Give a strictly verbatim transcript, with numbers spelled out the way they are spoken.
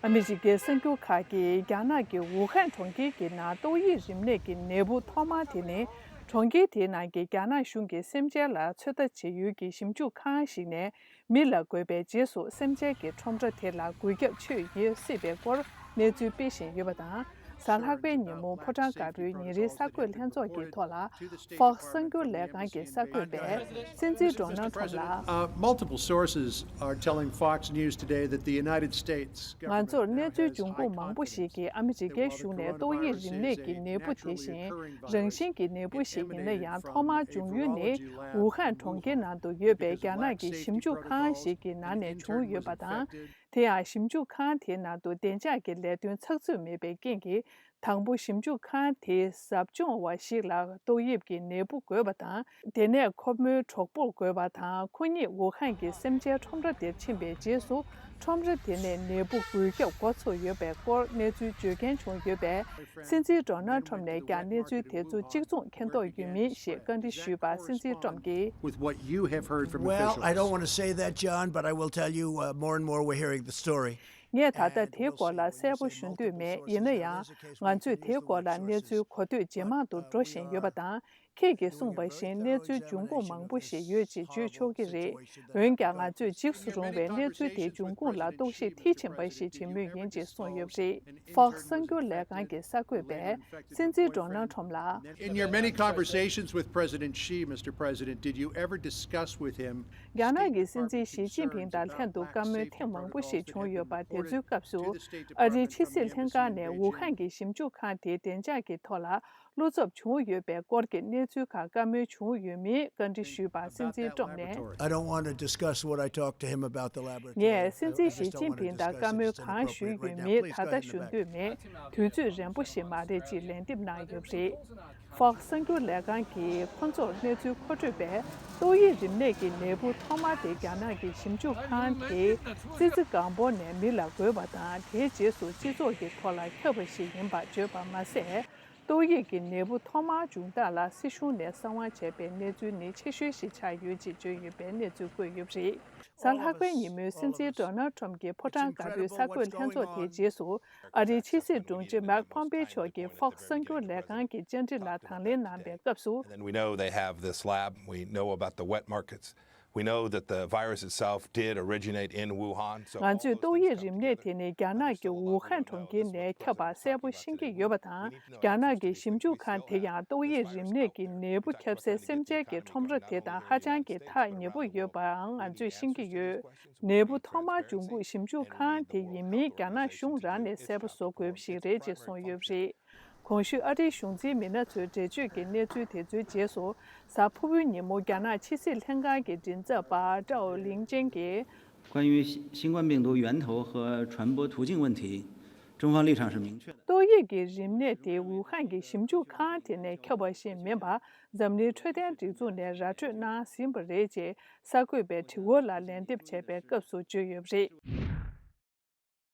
ཨ་མི་རི་ཀའི་གསར་འགྱུར་ཁག་གིས་རྒྱ་ནག་གི་ཝུ་ཧན་གྲོང་ཁྱེར་གྱི་ནང་ཏོག་དབྱིབས་རིམས་ནད་ཀྱི་ནད་འབུ་ཐོག་མ་དེ་ནི། གྲོང་ཁྱེར་དེའི་ནང་གི་རྒྱ་ནག་གཞུང་གི་སེམས་ཅན་ལ་ཚོད་ལྟ་བྱེད་ཡུལ་གྱི་ཞིབ་འཇུག་ཁང་ཞིག་ནས། མི་ལ་འགོས་པའི་རྗེས་སུ་སེམས་ཅན་གྱི་ཁྲོམ་ར་དེ་ལ་འགུལ་སྐྱོད་བྱས་ཡོད་སྲིད་པའི་སྐོར་གནས་ཚུལ་སྤེལ་བཞིན་ཡོད་པ་དང་། གཟའ་ལྷག་པའི་ཉིན་མོ་ཕོ་བྲང་དཀར་པོའི་ཉིན་རེའི་གསར་འགོད་ལྷན་ཚོགས་ཀྱི་ཐོག་ལ། Fox་གསར་འགྱུར་ལས་ཁང་གི་གསར་འགོད་པས་སྲིད་འཛིན་ཌོ་ནལ་ཁྲོམ་ལ། Uh, multiple sources are telling Fox News today that the United States ང་ཚོར་གནས་ཚུལ་འབྱུང་ཁུངས་མང་པོ་ཞིག་གིས་ཨ་མི་རི་ཀའི་གཞུང་ནས་ཏོག་དབྱིབས་རིམས་ནད་ཀྱི་ནད་འབུ་དེ་བཞིན་རང་བཞིན་གྱི་ནད་འབུ་ཞིག་ཡིན་ན་ཡང་ཐོག་མར་འབྱུང་ཡུལ་ནི་ཝུ་ཧན་གྲོང་ཁྱེར་ནང་དུ་ཡོད་པའི་རྒྱ་ནག་གི་ཞིབ་འཇུག་ཁང་ཞིག་གི་ནང་ནས་བྱུང་ཡོད་པ་དང་། དེ་ཡང་ཞིབ་འཇུག་ཁང་དེའི་ནང་དུ་བདེ་འཇགས་ཀྱི་ལས་དོན་ཚགས་ཚུད་མེད་པའི་རྐྱེན་གྱིས། དང་པོ་ཞིབ་འཇུག་ཁང་དེའི་ཟབ་སྦྱོང་བ་ཞིག་ལ་ཏོག་དབྱིབས་ཀྱི་ནད་འབུ་འགོས་པ་དང་། དེ་ནས་ཁོ་མོའི་གྲོགས་པོར་འགོས་པ་དང་། ཁོ་གཉིས་ཝུ་ཧན་གྱི་སེམས་ཅན་ཁྲོམ་ར་དེར་ཕྱིན་པའི་རྗེས་སུ། ཁྲོམ་ར་དེ་ནས་ནད་འབུ་འགོས་ཁྱབ་འགོ་ཚུགས་ཡོད་པའི་སྐོར་གནས་ཚུལ་བརྗོད་མཁན་བྱུང་ཡོད་པས། སྲིད་འཛིན་ཌོ་ནལ་ཁྲོམ་ནས་ཀྱང་གནས་ཚུལ་དེ་ཚོ་གཅིག་མཚུངས་མཁྱེན་རྟོགས་ཡོད་མིན་ཞེས་བཀའ་འདྲི་ཞུས་པར། སྲིད་འཛིན་ཁྲོམ་གྱིས། With what you have heard from officials. Well, I don't want to say that, John, but I will tell you, uh, more and more we're hearing the story. ངས་ད་ལྟ་དེའི་སྐོར་ལ་གསལ་པོ་ཞུ་འདོད་མེད། ཡིན་ན་ཡང་། ང་ཚོས་དེའི་སྐོར་ལ་གནས་ཚུལ་གོ་ཐོས་ཇེ་མང་དུ་འགྲོ་བཞིན་ཡོད་པ་དང་། ཁྱེད་ཀྱིས་གསུངས་པ་བཞིན་གནས་ཚུལ་འབྱུང་ཁུངས་མང་པོ་ཞིག་ཡོད་ཅེས་བརྗོད་ཆོག་གི་རེད། འོན་ཀྱང་། ང་ཚོས་འཇིགས་སུ་རུང་བའི་གནས་ཚུལ་དེའི་འབྱུང་ཁུངས་ལ་རྟོག་ཞིབ་མཐིལ་ཕྱིན་པ་ཞིག་བྱེད་མུས་ཡིན་ཅེས་གསུངས་ཡོད་པ་རེད། Fox་གསར་འགྱུར་ལས་ཁང་གི་གསར་འགོད་པས། སྲིད་འཛིན་ཌོ་ནལ་ཁྲོམ་ལ། In your many conversations with President Xi, Mister President, did you ever discuss with him རྒྱ་ནག་གི་སྲིད་འཛིན་ཞི་ཅིན་ཕིང་དང་ལྷན་དུ་བཀའ་མོལ་ཐེངས་མང་པོ་ཞིག་བྱུང་ཡོད་པ། དེ་ཚོའི་སྐབས་སུ། ཨ་རིའི་ཕྱི་སྲིད་ལྷན་ཁང་ནས་ཝུ་ཧན་གྱི་ཞིབ་འཇུག་ཁང་དེའི་བདེ་འཇགས་ཀྱི་ཐོག་ལ་བློ་འཚབ་བྱུང་ཡོད་པའི་སྐོར་གྱི་གནས་ཚུལ་ཁག་བཀའ་མོལ་བྱུང་ཡོད་མིན་བཀའ་འདྲི་ཞུས་པར། སྲིད་འཛིན་ཊམ་ནས། I don't want to discuss what I talked to him about the laboratory. ངས་སྲིད་འཛིན་ཞི་ཅིན་ཕིང་དང་བཀའ་མོལ་གང་ཞུས་ཡོད་མིན་ད་ལྟ་ཞུ་འདོད་མེད། དུས་ཚོད་རན་པོ་ཞིག་མ་རེད་ཅེས་ལན་འདེབས་གནང་ཡོད་པ་རེད། Fox་གསར་འགྱུར་ལས་ཁང་གིས་ཁོ་ཚོར་གནས་ཚུལ་མཁོ་སྤྲོད་པས། ཏོག་དབྱིབས་རིམས་ནད་ཀྱི་ནད་འབུ་ཐོག་མ་དེ་རྒྱ་ནག་གི་ཞིབ་འཇུག་ཁང་དེའི་ཙི་ཙི་སྒང་པོ་ནས་མི་ལ་འགོས་པ་དང་། དེའི་རྗེས་སུ་སྤྱི་ཚོགས་ཀྱི་ཐོག་ལ་ཁྱབ་པ་ཞིག་ཡིན་པ་བརྗོད་པ་མ་ཟད། ཏོག་དབྱིབས་ཀྱི་ནད་འབུ་ཐོག་མར་བྱུང་སྟངས་ལ་སྲིད་གཞུང་ནས་གསང་བ་བྱས་པའི་གནས་ཚུལ་ནི་ཆེ་ཤོས་ཤིག་ཆགས་ཡོད་ཅེས་བརྗོད་ཡོད་པའི་གནས་ཚུལ་བཀོད་ཡོད་པ་རེད། གཟའ་ལྷག་པའི་ཉིན་མོའི་སྲིད་འཛིན་ཌོ་ནལ་ཁྲོམ་གྱི་ཕོ་བྲང་དཀར་པོའི་གསར་འགོད་ལྷན་ཚོགས་དེའི་རྗེས་སུ། ཨ་རིའི་ཕྱི་སྲིད་དྲུང་ཆེ་མཱིག་པོམ་པེ་མཆོག་གིས་Fox་གསར་འགྱུར་ལས་ཁང་གི་བཅར་འདྲི་ལ་དང་ལེན་གནང་པའི་སྐབས་སུ། And then we know they have this lab. We know about the wet markets. We know that the virus itself did originate in Wuhan. So ང་ཚོས་ཏོག་དབྱིབས་རིམས་ནད་དེ་ནི་རྒྱ་ནག་གི་ཝུ་ཧན་གྲོང་ཁྱེར་ནས་ཁྱབ་པ་གསལ་པོ་ཤེས་ཀྱི་ཡོད་པ་དང་། རྒྱ་ནག་གི་ཞིབ་འཇུག་ཁང་དེ་ཡང་ཏོག་དབྱིབས་རིམས་ནད་ཀྱི་ནད་འབུ་ཁྱབ་སའི་སེམས་ཅན་གྱི་ཁྲོམ་ར་དེ་དང་ཧ་ཅང་གི་ཐག་ཉེ་པོ་ཡོད་པའང་ང་ཚོས་ཤེས་ཀྱི་ཡོད། ནད་འབུ་ཐོག་མར་འབྱུང་ཁུངས་ཞིབ་འཇུག་ཁང་དེ་ཡིན་མིན་རྒྱ་ནག་གཞུང་རང་ནས་གསལ་པོ་བཟོ་དགོས་པ་ཞིག་རེད་ཅེས་གསུངས་ཡོད་པ་རེད། གོང་ཞུས་ཨ་རིའི་གཞུང་འཛིན་མི་སྣ་ཚོའི་འགྲེལ་བརྗོད་ཀྱི་གནས་ཚུལ་དེ་ཚོའི་རྗེས་སུ། གཟའ་ཕུར་བུའི་ཉིན་མོ་རྒྱ་ནག་ཕྱི་སྲིད་ལྷན་ཁང་གི་མགྲིན་ཚབ་པ་ཀྲའོ་ལིང་ཅན་གྱིས། 关于新冠病毒源头和传播途径问题，中方立场是明确的。 ཏོག་དབྱིབས་ཀྱི་རིམས་ནད་དེ་ཝུ་ཧན་གྱི་ཞིབ་འཇུག་ཁང་དེ་ནས་ཁྱབ་པ་ཞིག་མིན་པ། འཛམ་གླིང་འཕྲོད་བསྟེན་སྒྲིག་འཛུགས་ནས་ར་སྤྲོད་གནང་ཟིན་པ་རེད་ཅེས་གསར་འགོད་པའི་དྲི་བ་ལ་ལན་འདེབས་བྱས་པའི་སྐབས་སུ་བརྗོད་ཡོད་པ་རེད།